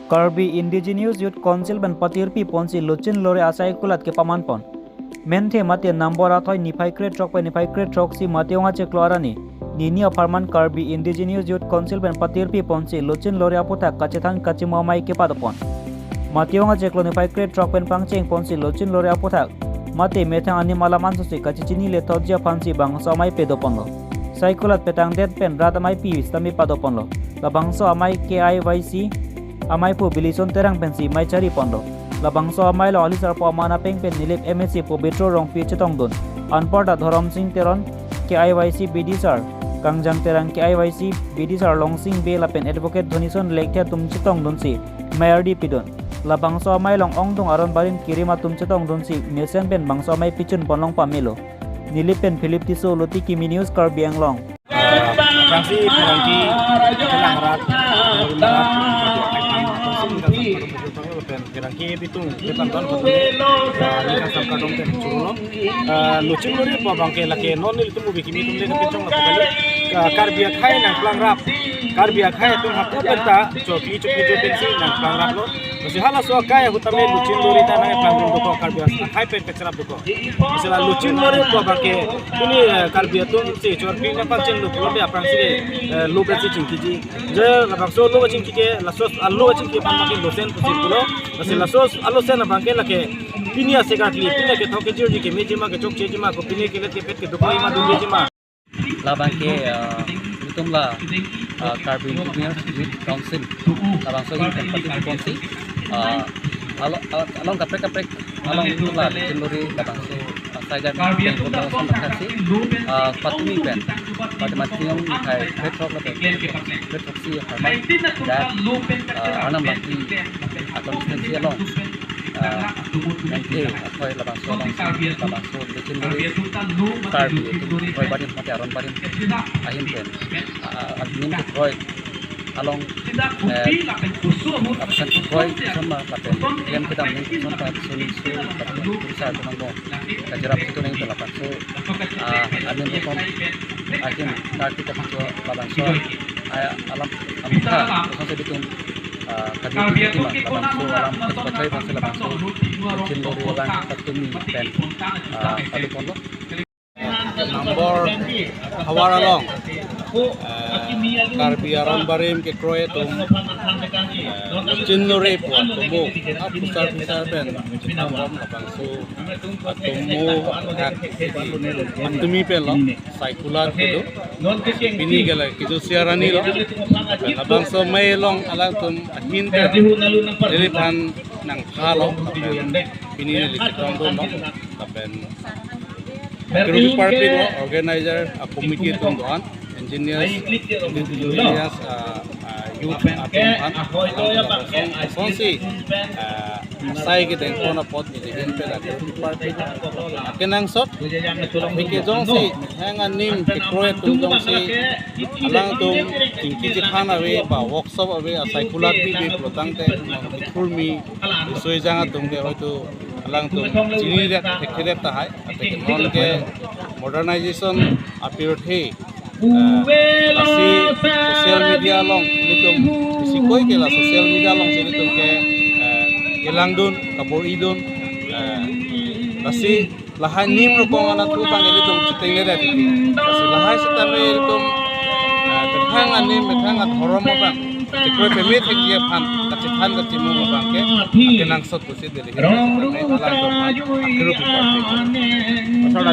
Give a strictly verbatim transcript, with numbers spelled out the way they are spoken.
Karbi Indigenous Youth Council pen patirpi ponsi Luchin Lore asai kulat kepaman pon. Menthe mate number athoi niphai kre throk pen niphai kre throksi Matijong achiklo arni, nini apharman Karbi Indigenous Youth Council pen patirpi ponsi Luchin Lore aputhak kachethan kachimo amei kepado pon. Matijong achiklo niphai kre throk pen pangcheng ponsi Luchin Lore aputhak mate methang anim alam ansosi kachechini lethotji aphansi bangso amei pado ponlo. Sai kulat petangdet pen rat ameipi sitame pado ponlo. Labangso amei K I Y C ameipo Bilison Terang pensi mei chari ponlo. Labangso amei along ali sarpo aman apeng pen Nilip M A C Pobitro Rongpi chetongdun, anparta Dhorom Sing Teron, K I Y C B D sir, Kangjang Terang, K I Y C B D sir Longsing Bey lapen Advocate Dhonison Lekthe atum chetongdunsi mei ardi pidun. Labangso amei along ongdung aron barim kerim atum chetongdunsi mesen pen bangso amei pichun ponlong pamelo. Nilip pen Philip Tisso, Loti Kimi News, Karbi Anglong. Aphrangsi pherangke kelang rat, pherangke bitung, kelang don, ningkan sap kadong pen chulo. Ah, Luchin Lore pu abangke lake non nelitum ubi kimi atum le kepinchong lapu kali. Ah, Karbi akhei nangplangrap, Karbi akhei atum hako penta chokli chokli jo pensi nangplangraplo. Lasi halaso akhei ahut tame Luchin Lore ta nangplangrap dokok, Karbi akhei pen kacharap dokok. Lasi la Luchin Lore pu abangke pini, eh, Karbi atumsi chorpi nangpachenglo pulote aphrangsi, eh, lo pensi chingkiji. Je labangso lo chingki ke, laso alo chingki aphan abangke losen pusi pulo. Lasi laso alosen abangke lake pini asegarkli, pini kethok kejirji, kemejima, kechokchejima, kopine kelet kepet keduk lima dunjima. Labangke, ah, itum la, ah, Karbi Indigenous Youth Council labangso ahin pen patirpi ponsi, ah, alo-, alo-, along kaprek kaprek along itum la Luchin Lore labangso, ah, asai pen pen kota son thaksi, ah, patumi pen, pati Matijong niphai kre throk lapen kre throksi apharman, dak, ah, Arnam Langpi a constituency along, ah, nangke akhei labangso along, labangso Luchin Lore Karbi atum akhei barim mate aron barim ahin pen, ah, anim kekroi along, eh, absent kekroi kosonma lapen klem kedam aning kosonma, suni su lapen kursa atum angbong kacharap situ nang labangso, ah, anim rokom ahin karti kapicho labangso, ah, alam amtha kosonsi itum, ah, kami itum labangso alam kachai bangso labangso Luchin Lore abang patumi pen, ah, pado ponlo. Number havar along, eh, Karbi aron barim kekroi atum, eh, Luchin Lore pu atomo, ah, pusar pusar pen chetongdun labangso atomo, ah, patumi penlo, sai kulat kedo. Pini ke la kejo siarani lo. Labangso amei along alangtum ahin pen neliphan nangphalo. Pini neli chetongdunlo. Lapen Karbi Party lo organizer a committee atum do-an, engineers, engineers, ah, ah, youth atum do-an, alangtum labangso asonsi, ah, asai kedeng pon apot neli ahin pen la Karbi Party akenangsot, aphi ke jongsi methang anim kekroi atum jongsi alangtum chingki chethan ave ba workshop ave, asai kulat pipe pulotangte, thurmi, risoi jang atum ke hoito alangtum chinidet, thekthedet tahai, athe ke non ke modernization apirthe, eh, lasi social media along nelitum, isi koi ke la social media alongsi nelitum ke, eh, kelangdun, kabor-idun, eh, lasi lahai nim rokong anatthu abang nelitum chitengledet. Lasi lahai sitame nelitum, eh, methang anim, methang adhorom abang chekroi pame thekji aphan, kachethan kachimung abang ke akenangsot pusi neli ahin pen alangtum aphan Karbi Party.